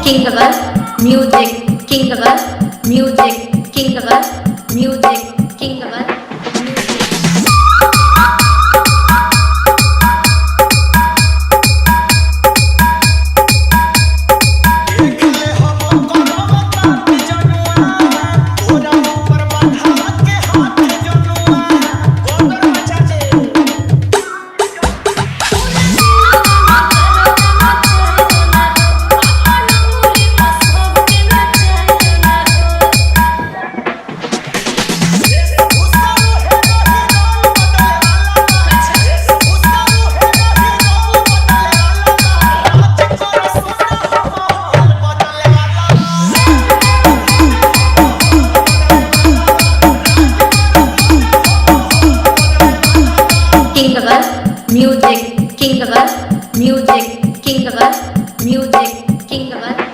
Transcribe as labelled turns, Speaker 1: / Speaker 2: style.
Speaker 1: Kingwar Music, Kingwar Music, Kingwar Music, Kingwar Music.
Speaker 2: देखले हम करब काट जनुआ, तोरा ऊपर बाधावा के हाथ जनुआ, गोदर मचा दे।
Speaker 1: Kingwar Music, Kingwar Music, Kingwar Music, Kingwar.